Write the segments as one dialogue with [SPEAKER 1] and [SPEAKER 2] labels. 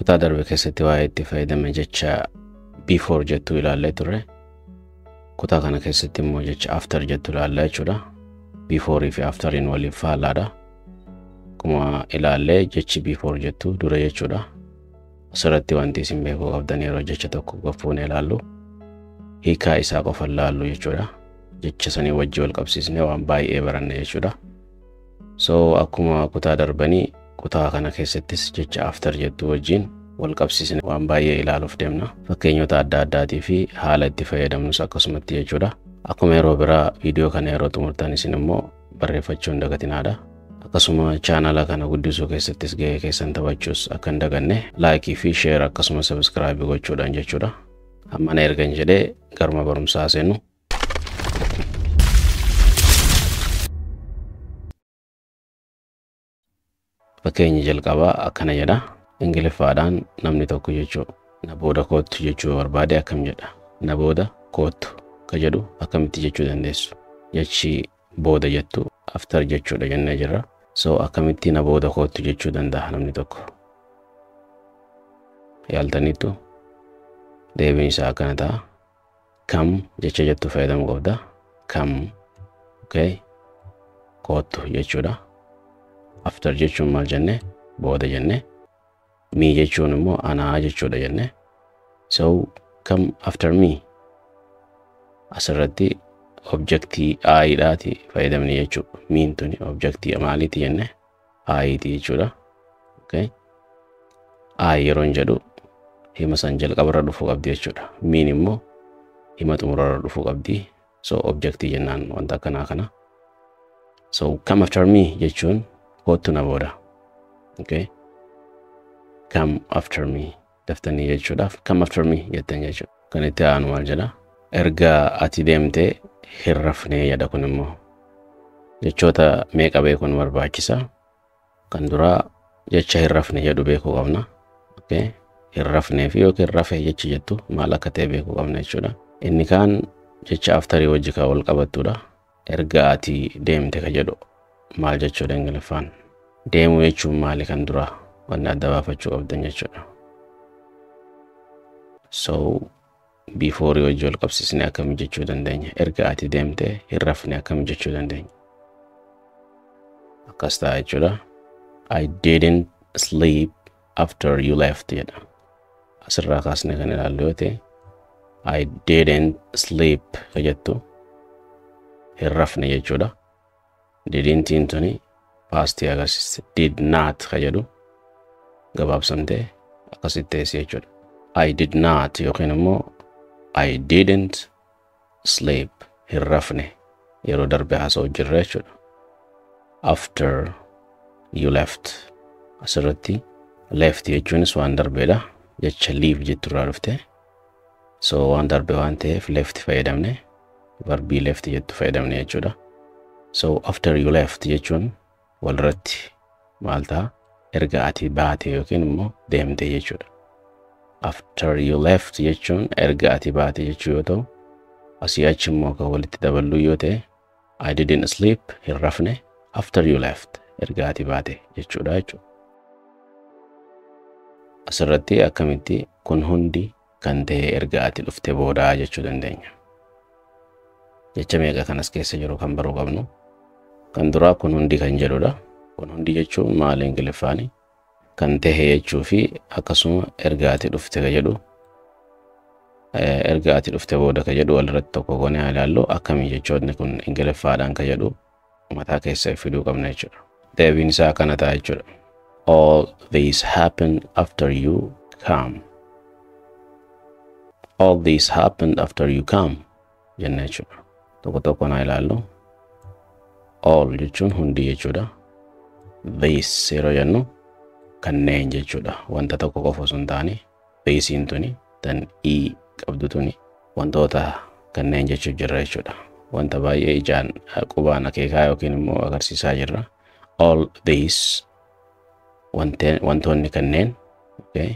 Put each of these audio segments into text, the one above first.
[SPEAKER 1] Kutaa darbe keessatti waa'ee itti fayyadama jecha before jettu ilaallee turre. Kutaa kana keessatti immoo jecha after jettu ilaallaa jechuudha. Before fi afteriin waliif faallaadha. Akkuma ilaallee jechi before jettu dura jechuudha. Asirratti wanti isin beekuu qabdan yeroo jecha tokko gaffuun ilaallu hiikaa isaa qofa ilaallu jechuudha. Jecha sanii wajji wal qabsiisnee waan baay'ee baranne jechuudha. So akkuma kutaa darbanii kutaa kana keessattis jecha after jettu wajjin wal qabsiisne waan baay'ee ilaaluuf deemna. Fakkeenyota adda addaatii fi haala itti fayyadamnus akkasumatti jechuudha. Akkuma yeroo biraa viidiyoo kana yeroo xumurtan isin immoo barreeffachuu hin dagatinaadha. Akkasuma chaanala kana guddisuu keessattis gahee keessan taphachuus akka hin daganne laayikii fi sheer akkasuma sabiskiraayibii gochuudhaan jechuudha. Amma na ergan jedhee garuma barumsaa seenu. Fakkeenyi jalqabaa akkana jedha. Ingiliffaadhaan namni tokko jechuu na booda koottu jechuu barbaade akkam jedha. Na booda koottu ka jedhu akkamitti jechuu dandeessu? Jechi booda jettu after jechuudha jennee jirra. So akkamitti na booda koottu jechuu danda'a namni tokko? Yaaltaniittu deebiin isaa akkana ta'a. Kam jecha jettu fayyadamuu qabda. Kam, okay, koottu jechuudha. After jechuun maal jenne? Booda jenne. Me jechuun immoo anaa jechuudha jenne. So come after me. Asirratti objektii I-dhaati fayyadamne jechuudha. Miin tuni objektii maaliiti jenne? I-ti jechuudha. Okay. I yeroon jedhu hima san jalqabarra dhufuu qabdi jechuudha. Miin immoo hima xumurarra dhufuu qabdi. So objektii jennaan wanta akkanaa kana. So come after me jechuun koottu na booda. Okay. Come after me daftanii jechuudhaaf come after me jettan jechuudha. Kan itti aanu maal jedha? Erga ati deemtee hin rafnee jedha. Kun immoo jechoota meeqa beekuun barbaachisa? Kan duraa jecha hin rafne jedhu beekuu qabna. Okay. Hin rafnee fi yookiin rafe jechi jettu maal akka ta'e beekuu qabna jechuudha. Inni kaan jecha aftarii wajji kan wal qabattudha. Erga ati deemte ka jedhu maal jechuudha Ingiliffaan? Deemuu jechuun maali kan duraa wanni adda baafachuu qabdan jechuudha. So before wajji wal qabsiisnee akkam jechuu dandeenya? Erga ati deemte hin rafne akkam jechuu dandeenya? Akkas ta'a jechuudha. I didn't sleep after you left jedha. Asirraa kaasnee kan ilaallu yoo ta'e I didn't sleep ka jettu hin rafne jechuudha. Didn'tiin tuni paastii agarsiiste. Did not ka jedhu gabaabsamtee akkasitti teessi jechuudha. I did not yookiin immoo I didn't sleep hin rafne yeroo darbe haasa'u jirra jechuudha. After you left asirratti left jechuunis waan darbeedha. Jecha leave jetturraa dhufte. So waan darbe waan ta'eef left fayyadamne verbii left jettu fayyadamne jechuudha. So after you left jechuun walirratti maal ta'a? Erga ati baate yookiin immoo deemte jechuudha. After you left jechuun erga ati baate jechuu yoo ta'u, asii achi immoo kan walitti daballu yoo ta'e I didn't sleep hin rafne after you left erga ati baate jechuudha jechuudha. Asirratti akkamitti kun hundi kan ta'e erga ati dhufte boodaa jechuu dandeenya. Jecha meeqa kanas keessa jiru kan baruu qabnu. Kan duraa kun hundi kan jedhudha. Kun hundi jechuun maali Ingiliffaani? Kan ta'e jechuu fi akkasuma erga ati dhufte ka jedhu erga ati dhufte booda ka jedhu walirratti tokko goonee haa ilaallu. Akkamii jechoonni kun Ingiliffaadhaan ka jedhu mataa keessa fiduu qabna jechuudha. Deebiin isaa akkana ta'a jechuudha. All these happened after you come. All these happened after you come jenna jechuudha. Tokko tokkoon haa ilaallu. All jechuun hundi jechuudha. These yeroo jennu kanneen jechuudha. Wanta tokko qofa osoo hin taane theseiin tuni tan e qabdu tuni wantoota kanneen jechuu jirra jechuudha. Wanta baay'ee ijaan qubaan akeekaa yookiin immoo agarsiisaa jirra. All these wantoonni kanneen, okay,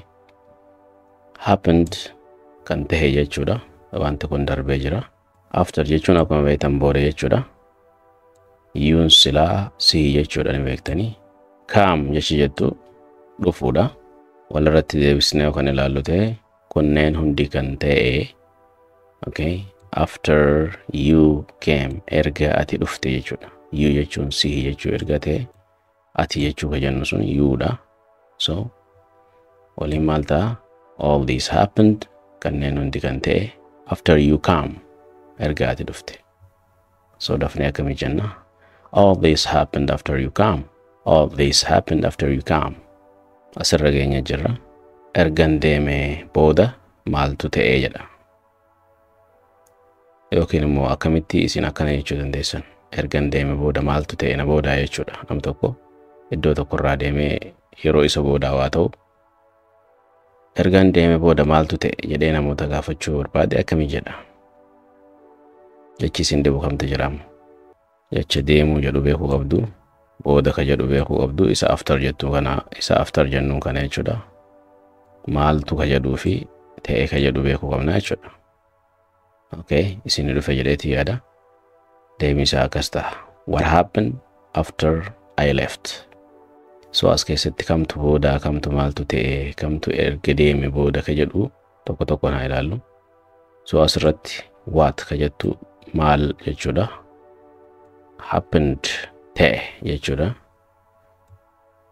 [SPEAKER 1] happened kan tahe jechuudha. Wanti kun darbee jira. After jechuun akkuma beektan booda jechuudha. Yuun silaa sii jechuudha ni beektanii. Come jechi jettu dhufuudha. Walirratti deebisnee kan ilaallu ta'e, kunneen hundi kan ta'e, okay, after you came, erga ati dhufte jechuudha. You jechuun sihi jechuu erga ta'e, ati jechuu ka jennu sun you dha. So waliin maal ta'a? All this happened, kanneen hundi kan ta'e, after you come, erga ati dhufte. So dafnee akkamii jenna? All this happened after you come. All this happened after you come. Asirra geenya jirra. Ergan deemee booda maaltu ta'ee jedha. Yookiin immoo akkamitti isin akkana jechuu dandeessan? Ergan deeme booda maaltu ta'e na boodaa jechuudha. Nam tokko iddoo tokkorraa deemee yeroo isa boodaa waa ta'u, ergan deeme booda maaltu ta'e jedhee namoota gaafachuu barbaade akkamii jedha? Jechi isin dhibu kamtu jiraama? Jecha deemuu jedhu beekuu qabdu, booda ka jedhu beekuu qabdu, isa after jettu kana, isa after jennuun kana jechuudha. Maaltu ka jedhuu fi ta'e ka jedhu beekuu qabna jechuudha. Okay, isin dhufe jedheeti yaada. Deebiin isaa akkas ta'a. What happened after I left? So as keessatti kamtu booda, kamtu maaltu ta'e, kamtu erga deeme booda ka jedhu tokko tokko haa ilaallu. So asirratti what ka jettu maal jechuudha. Happened, ta'e jechuudha.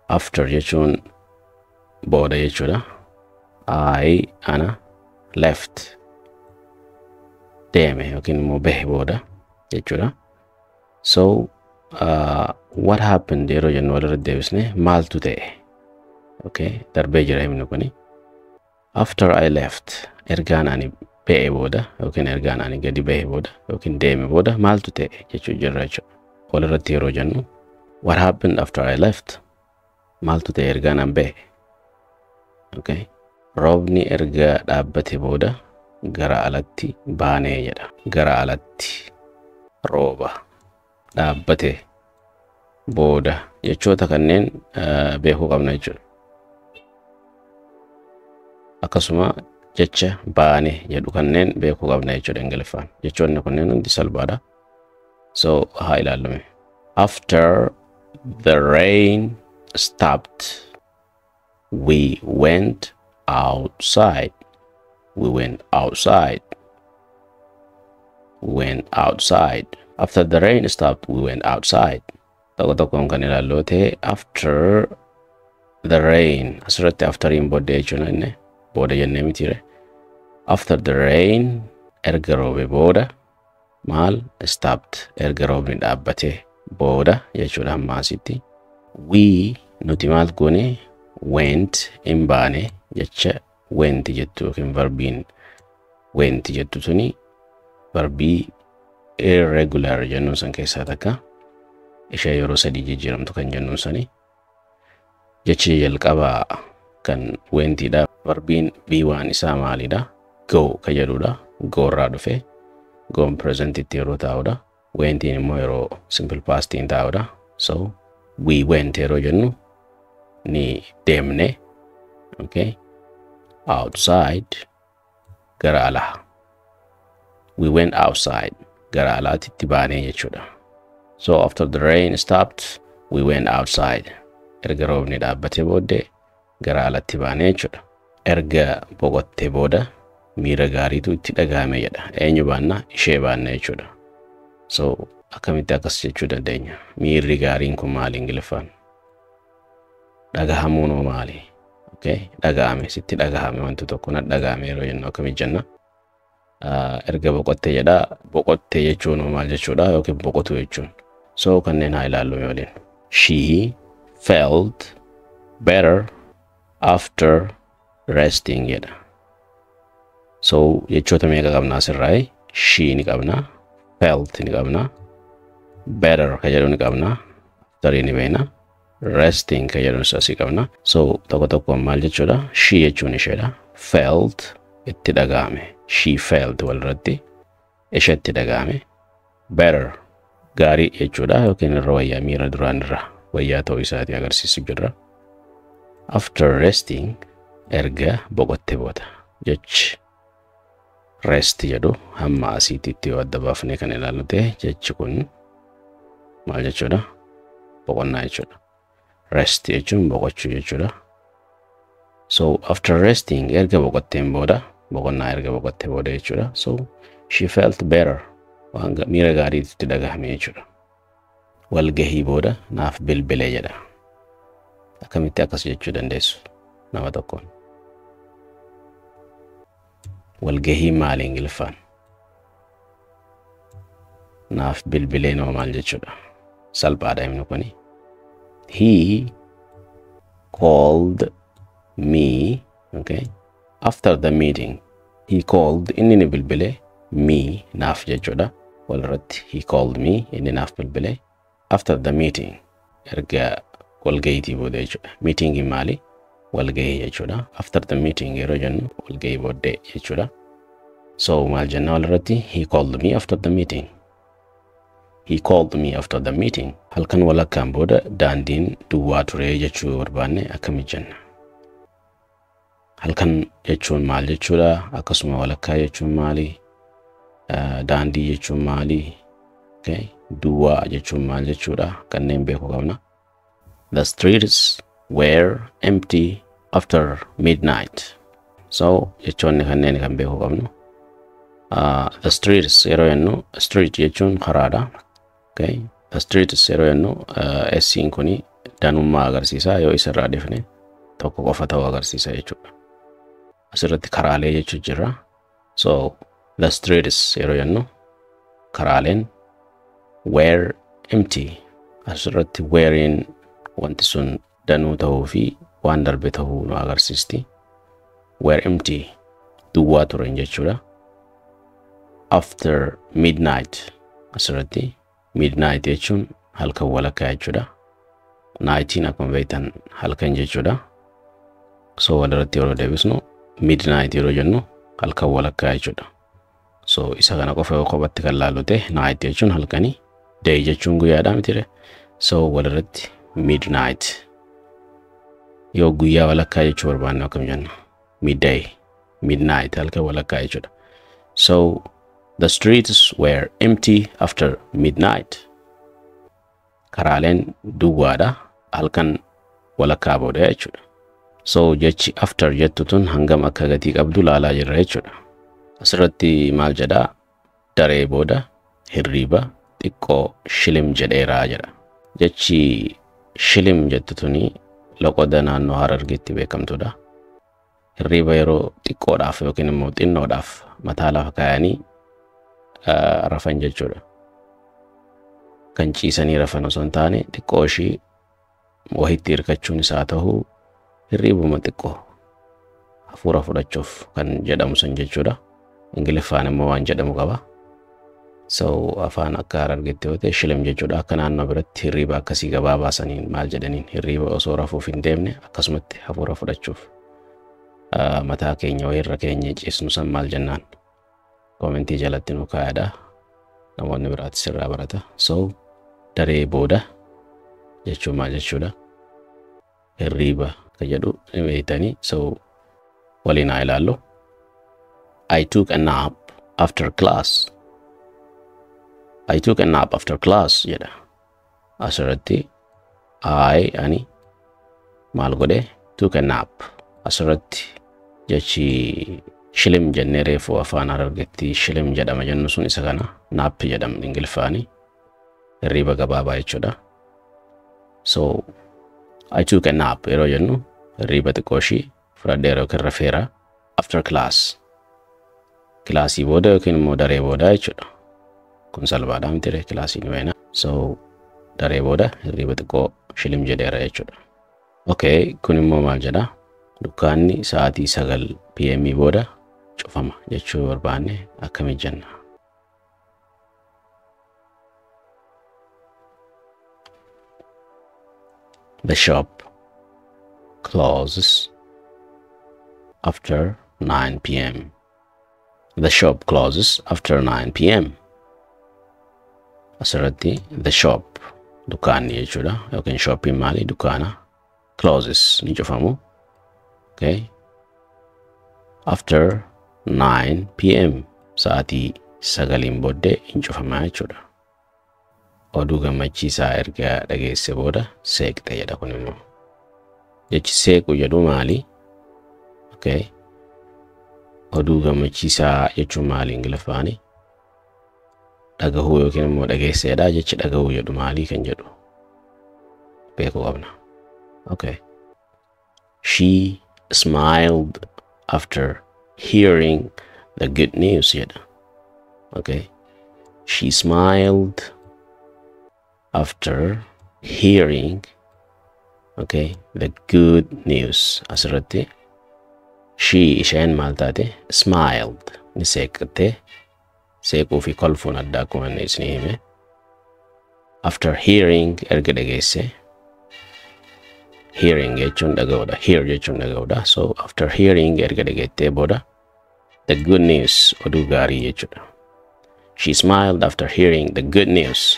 [SPEAKER 1] After jechuun booda jechuudha. I, ana, left, deeme yookiin immoo bahe booda jechuudha. So what happened yeroo jennu walirra deebisne maaltu ta'e? Okay, darbee jira himni kuni. After I left, ergaan ani ba'e booda yookiin ergaan ani gadi bahe booda yookiin deeme booda maaltu ta'e jechuu jirra jechuudha. Walirratti yeroo jennu, what happened after I left? Maaltu ta'e ergaan an bahe? Okay. Roobni erga dhaabbate booda gara alatti baanee jedha. Gara alatti, rooba, dhaabbate, booda, jechoota kanneen beekuu qabna jechuudha. Akkasuma jecha baane jedhu kanneen beekuu qabna jechuudha Ingiliffaan. Jechoonni kunneen hundi salphaadha. So haa ilaallume. After the rain stopped, we went outside. We went outside. We went outside. After the rain stopped, we went outside. Tokko tokkoon kan ilaallu ta'e, after the rain, asirratti afteriin booddee jechuudha, inni booda jennee mitiire. After the rain, erga roobe booda, maal, stopped, erga roobni dhaabbate booda jechuudha hamma asitti. We, nuti maal goone? Went, hin baane. Jecha went jettu yookiin verbiin went jettu tuni verbii irregular jennuun san keessaa takka, ishee yeroo sadii jijjiiramtu kan jennuun sani. Jechi jalqabaa kan wentiidha. Verbiin V1 isaa maalidha? Go ka jedhudha. Go irraa dhufe. Goon presentitti yeroo taa'udha. Wentiin immoo yeroo simple pastiin taa'udha. So we went yeroo jennu ni deemne. Okay, outside, gara alaa. We went outside, gara alaatitti baanee jechuudha. So after the rain stopped, we went outside. Erga roobni dhaabbate booddee gara alatti baanee jechuudha. Erga boqottee booda miira gaariitu itti dhagahame jedha. Eenyu baanna? Ishee baanna jechuudha. So akkamitti akkas jechuu dandeenya? Miirri gaariin kun maali Ingiliffaan? Dhagahamuun hoo maali? Okay, dhagahame, sitti dhagahame, wanti tokko na dhagahame yeroo jennu akkamitti jenna? Erga boqottee jedha. Boqottee jechuun hoo maal jechuudha yookiin boqotu jechuun? So kanneen haa ilaallu waliin. She felt better after resting jedha. So jechoota meeqa qabna asirraa? She ni qabna, felt ni qabna, better ka jedhu ni qabna, after ni beekna, resting ka jedhu asii qabna. So tokko tokkoon maal jechuudha? She jechuun isheedha. Felt, itti dhagahame. She felt, walirratti isheetti dhagahame. Better, gaarii jechuudha yookiin irra wayyaa, miira duraan irra wayyaa ta'uu isaatii agarsiisu jirra. After resting, erga boqotte booda. Jechi rest jedhu hamma asiititti yoo adda baafnee kan ilaallu ta'e, jechi kun maal jechuudha? Boqonnaa jechuudha. Rest jechuun boqochuu jechuudha. So after resting, erga boqotteen booda, boqonnaa erga boqottee booda jechuudha. So she felt better. Waan miira gaariitu itti dhagahame jechuudha. Walgahii booda naaf bilbile jedha. Akkamitti akkas jechuu dandeessu nama tokkoon? Walgahii maali Ingiliffaan? Naaf bilbilee nama maal jechuudha? Salphaadha himni kuni. He called me, okay, after the meeting. He called, inni ni bilbile, me naaf jechuudha. Walirratti he called me, inni naaf bilbile, after the meeting, erga walgahiitii booda jechuudha. Meeting maali? Walgahii jechuudha. After the meeting yeroo jennu walgahii booddee jechuudha. So maal jenna walirratti? He called me after the meeting. He called me after the meeting. Halkan walakkaan booda daandiin duwwaa ture jechuu barbaanne akkamitti jenna? Halkan jechuun maal jechuudha? Akkasuma walakkaa jechuun maali? Daandii jechuun maali? Okay. Duwwaa jechuun maal jechuudha? Kanneen beekuu qabna. The streets were empty after midnight. So jechoonni kanneen kan beekuu qabnu. The streets yeroo jennu, street jechuun karaadha. Okay. The streets yeroo jennu S'in kuni danummaa agarsiisa, yoo isarraa dhifne tokko qofa ta'uu agarsiisa jechuudha. Asirratti karaalee jechuu jira. So the streets yeroo jennu karaaleen, were empty. Asirratti werein wanti sun danuu ta'uu fi waan darbe ta'uu nu agarsiisti. Were empty, duwwaa turan jechuudha. After midnight, asirratti midnight jechuun halkan walakkaa jechuudha. Nightiin akkuma beektan halkan jechuudha. So walirratti yeroo deebisnu midnight yeroo jennu halkan walakkaa jechuudha. So isa kana qofa yoo kophatti kan laallu ta'e, night jechuun halkanii, day jechuun guyyaadha mitire. So walirratti midnight. Yoo guyyaa walakkaa jechuu barbaanne akkam jenna? Midday, midnight, halkan walakkaa jechuudha. So the streets were empty after midnight. Karaaleen duwwaadha halkan walakkaa booda jechuudha. So jechi after jettu tun hangam akka gatii qabdu laalaa jirra jechuudha. Asirratti maal jedhaa? Daree booda hirriiba xiqqoo shilim jedheeraa jedha. Jechi shilim jettu tuni loqoda naannoo Harargeetti beekamtudha. Hirriiba yeroo xiqqoodhaaf yookiin immoo xinnoodhaaf mataa lafa kaayanii rafan jechuudha. Kan ciisanii rafan osoo hin taane, xiqqoo ishii wahitti hirkachuun isaa ta'uu, hirriibuma xiqqoo hafuura fudhachuuf kan jedhamu sun jechuudha. Ingiliffaan immoo waan jedhamu qaba. So afaan akka Harargeetti yoo ta'e shilim jechuudha. Akka naannoo biratti hirriiba akkasii gabaabaa saniin maal jedhaniin, hirriiba osoo rafuuf hin deemne akkasumatti hafuura fudhachuuf mataa keenya wayirra keenya ciisnu san maal jennaan? Commentii jalatti nu kaa'adha. Namoonni biraatis irraa barata. So daree booda jechuun maal jechuudha? Hirriiba ka jedhu ni beektanii, so waliin haa ilaallu. I took a nap after class. I took a nap after class jedha. Asirratti I, ani, maal godhe? Took a nap. Asirratti jechi shilim jennee reefu afaan Harargetti shilim jedhama jennu sun isa kana, nap jedhama Ingiliffaani. Hirriiba gabaabaa jechuudha. So I took a nap yeroo jennu hirriiba xiqqoo ishii fudhadheera yookiin rafeera, after class. Kilaasii booda yookiin immoo daree booda jechuudha. Kun salphaadha miti? Kilaasii ni beekna. So daree booda hirriiba xiqqoo shilim jedheera jechuudha. Okay, kun immoo maal jedha? Dukkaanni sa'aatii 9 PM booda cufama jechuu barbaanne akkamitti jenna? The shop closes after 9 p.m. The shop closes after 9 p.m. Asirratti the shop dukkaanni jechuudha, yookiin shoppiin maali? Dukkaana. Closes ni cufamu. Okay. After 9 p.m. sa'aatii 9iin booddee hin cufamaa jechuudha. Oduu gammachiisaa erga dhageesse booda seeqxe jedha kun immoo. Jechi seequ jedhu maali? Okay. Oduu gammachiisaa jechuun maali Ingiliffaani? Dhagahuu yookiin immoo dhageesseedha. Jechi dhagahuu jedhu maalii kan jedhu beekuu qabna. Okay. She smiled after hearing the good news jedha. Okay. She smiled after hearing, okay, the good news. Asirratti she isheen maal taate? Smiled, ni seeqatte. Seequu fi kolfuun adda akkuma inni isinii hime. After hearing, erga dhageesse. Hearing jechuun dhaga'uudha. Hear jechuun dhaga'uudha. So after hearing, erga dhageettee booda, the good news, oduu gaarii jechuudha. She smiled after hearing the good news.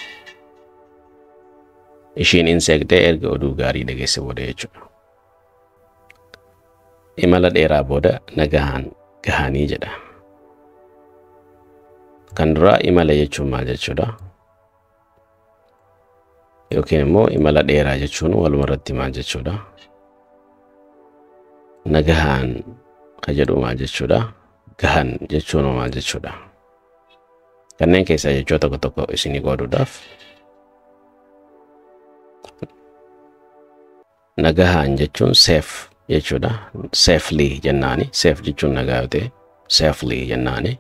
[SPEAKER 1] Ishiin in seeqxee erga oduu gaarii dhageesse booda jechuudha. Imala dheeraa booda nagahaan gahanii jedha. Kan duraa imala jechuun maal jechuudha? Yookiin immoo imala dheeraa jechuun walumarratti maal jechuudha? Nagahaan ka jedhu maal jechuudha? Gahan jechuun maal jechuudha? Kanneen keessaa jechoota tokko tokko isinii qooduudhaaf, nagahaan jechuun safe jechuudha. Safely jennaani. Safe jechuun nagaa yoo ta'e, safely jennaani.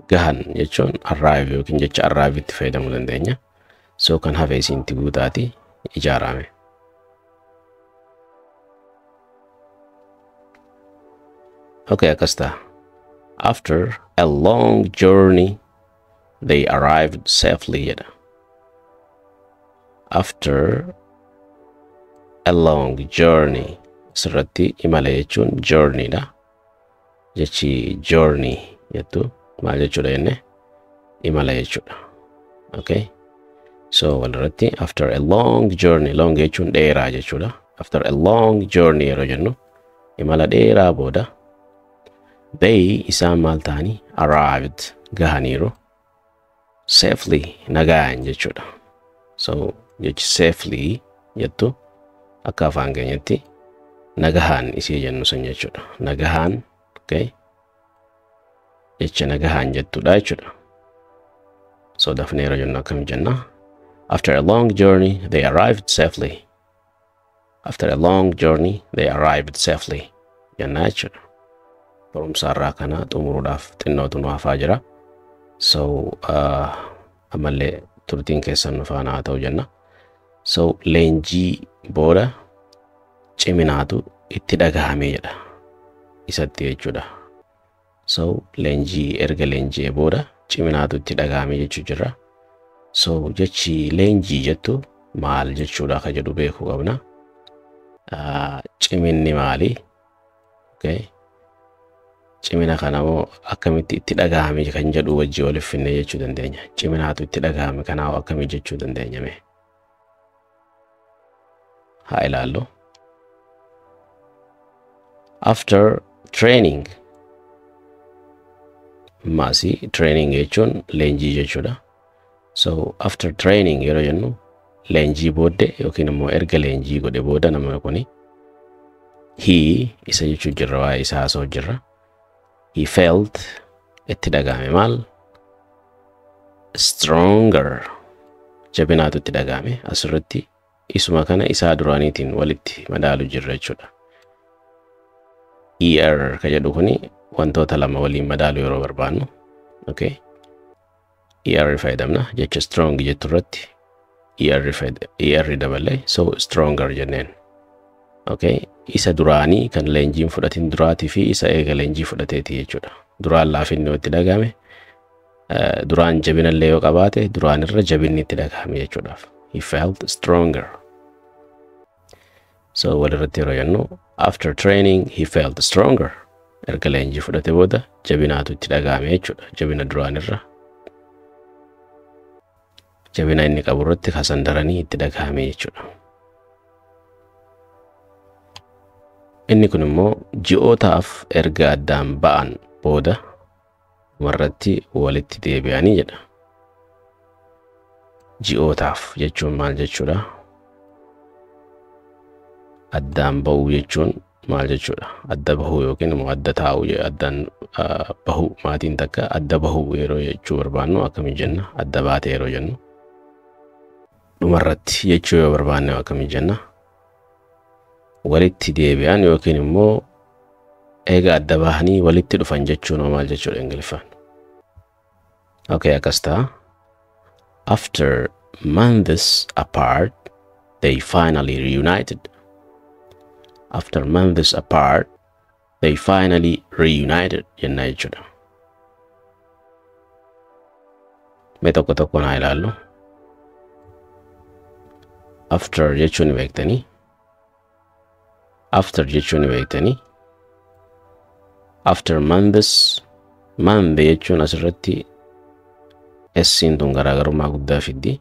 [SPEAKER 1] Gahan jechuun arrive yookiin jecha arrive itti fayyadamuu dandeenya. So kan hafe isiinti guutaati ijaarame. Okay, akkas ta'a. After a long journey, they arrived safely jedha. After a long journey, asirratti imala jechuun journey dha. Jechi journey jettu maal jechuudha jenne? Imala jechuudha. Okay. So walirratti after a long journey, long jechuun dheeraa jechuudha. After a long journey yeroo jennu, imala dheeraa booda, they isaan maal ta'anii? Arrived, gahaniiru, safely, nagaan jechuudha. So jechi safely jettu akka afaan keenyatti nagahaan isii jennu sun jechuudha. Nagahaan, okay. Jecha nagahaan jettudha jechuudha. So dafnee yeroo jennu akkam jenna? After a long journey, they arrived safely. After a long journey, they arrived safely jenna jechuudha. Barumsa irraa kana xumuruudhaaf xinnootu nu hafaa jira. So ammallee turtiin keessan nu faana haa ta'u jenna. So leenjii booda ciminaatu itti dhagahame jedha. Isatti jechuudha. So leenjii erga leenji'ee booda ciminaatu itti dhagahame jechuu jira. So jechi leenjii jettu maal jechuudha ka jedhu beekuu qabna. Ciminni maali? Okay. Cimina kana moo akkamitti itti dhagahame kan jedhu wajji waliif finne jechuu dandeenya. Ciminaatu itti dhagahame kanaaf akkamii jechuu dandeenya mee? Haa ilaallu. After training, maasii training jechuun leenjii jechuudha. So after training yeroo jennu, leenjii booddee yookiin immoo erga leenjii godhe booda namni kuni, he isa jechuu jirra, waa'ee isaa haasa'u jirra. He felt, itti dhagahame maal? Stronger, jabinaatu itti dhagahame. Asirratti isuma kana isaa duraaniitiin walitti madaalu jirra jechuudha. ER ka jedhu kuni wantoota lama waliin madaalu yeroo barbaannu. Okay. ER fayyadamna. Jecha strong jettu irratti ER ER daballee, so stronger jenneen. Okay. Isa duraanii kan leenjiin fudhatin duraatii fi isa eega leenjii fudhateeti jechuudha. Duraan laafinni itti dhagahame, duraan jabinallee yoo qabaate, duraan irra jabinni itti dhagahame jechuudhaaf. He felt stronger. So walirratti yeroo jennu, after training he felt stronger. Erga leenjii fudhate booda jabinaatu itti dhagahame jechuudha. Jabina duraan irra jabina inni qabu irratti kasan daranii itti dhagahame jechuudha. Inni kun immoo ji'ootaaf erga addaan ba'an booda warratti walitti deebi'anii jedha. Ji'ootaaf jechuun maal jechuudha? Addaan ba'uu jechuun maal jechuudha? Adda bahuu yookiin immoo adda taa'uu, addaan bahuu, maatiin takka adda bahuu yeroo jechuu barbaannu akkamiin jenna? Adda baate yeroo jennu, dhumarratti jechuu yoo barbaanne akkamiin jenna? Walitti deebi'an yookiin immoo eega adda bahanii walitti dhufan jechuun maal jechuudha Ingiliffaan? Okay, akkas ta'a. After months apart, they finally reunited. After months apart, they finally reunited jenna jechuudha. Mee tokko tokko naa ilaallu. After jechuun beektanii. After jechuun beektanii. After months, month jechuun asirratti S'in tun garaagarummaa guddaa fiddi.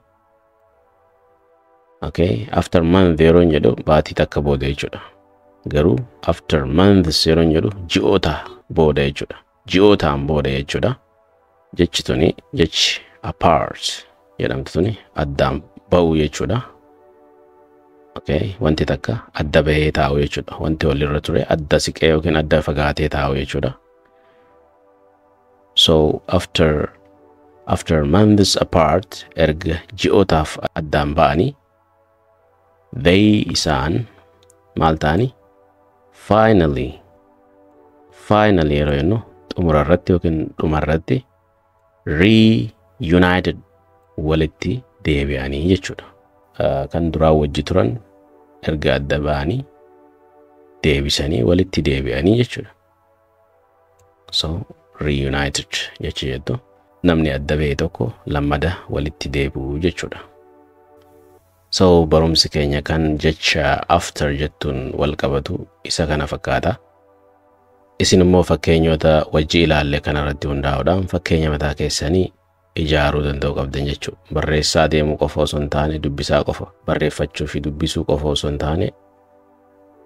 [SPEAKER 1] Okay, after month yeroo jedhu baatii takka booda jechuudha. Garuu after months yeroo jedhu ji'oota booda jechuudha. Ji'ootaan booda jechuudha. Jechi tuni, jechi apart jedhamtu tuni addaan ba'uu jechuudha. Okay, wanti takka adda bahee taa'u jechuudha. Wanti walirra ture adda siqee yookiin adda fagaatee taa'u jechuudha. So after months apart, erga ji'ootaaf addaan ba'anii, they isaan maal ta'anii, finally, finally yeroo jennu xumura irratti yookiin dhuma irratti, reunited walitti deebi'anii jechuudha. Kan duraan wajji turan erga adda ba'anii deebisanii walitti deebi'anii jechuudha. So reunited jechi jettu namni adda ba'e tokko lammada walitti deebi'uu jechuudha. So barumsi keenya kan jecha after jettuun wal qabatu isa kana fakkaata. Isin immoo fakkeenyota wajji ilaalle kanarratti hundaa'uudhaan fakkeenya mataa keessanii ijaaruu danda'u qabdan jechuudha. Barreessaa deemuu qofa osoo hin taane, dubbisaa qofa barreeffachuu fi dubbisuu qofa osoo hin taane,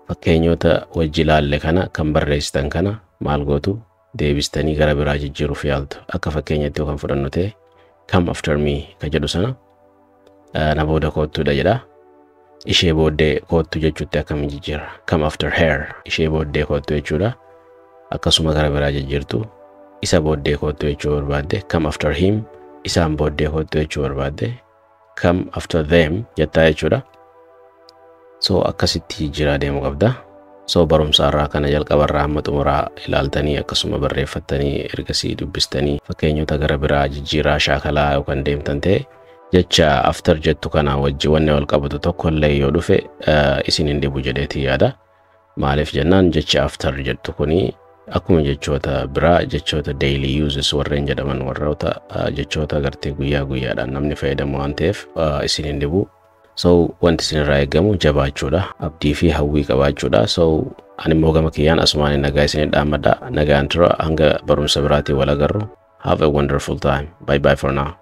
[SPEAKER 1] fakkeenyota wajji ilaalle kana kan barreessitan kana maal gootu? Deebistanii gara biraa jijjiiruuf yaaltu. Akka fakkeenyatti yoo kan fudhannu ta'e, come after me ka jedhu sana na booda koottuudha jedha. Ishee booddee koottu jechuutti akkamiin jijjiirra? Come after her, ishee booddee koottu jechuudha. Akkasuma gara biraa jijjiirtu. Isa booddee koottu jechuu barbaadde come after him, isaan booddee koottu jechuu barbaadde come after them jettaa jechuudha. So akkasitti jijjiiraa deemuu qabda. So barumsa irraa kana jalqabarraa hamma xumuraa ilaaltanii, akkasuma barreeffattanii, ergasii dubbistanii, fakkeenyota gara biraa jijjiiraa shaakalaa yookaan deemtan ta'e, jecha after jettu kana wajji wanni wal qabatu tokko illee yoo dhufe isin hin dhibu jedheetii yaada. Maaliif jennaan, jechi after jettu kuni akkuma jechoota biraa, jechoota daily uses warreen jedhaman, warroota jechoota gartee guyyaa guyyaadhaan namni fayyadamu waan ta'eef isin hin dhibu. So wanti isin irraa eegamu jabaachuudha, abdii fi hawwii qabaachuudha. So ani immoo gama kiyyaan asumaan nagaa isin dhaammadha. Nagaan tura, hanga barumsa biraatiin wal agarru. Have a wonderful time. Bye bye for now.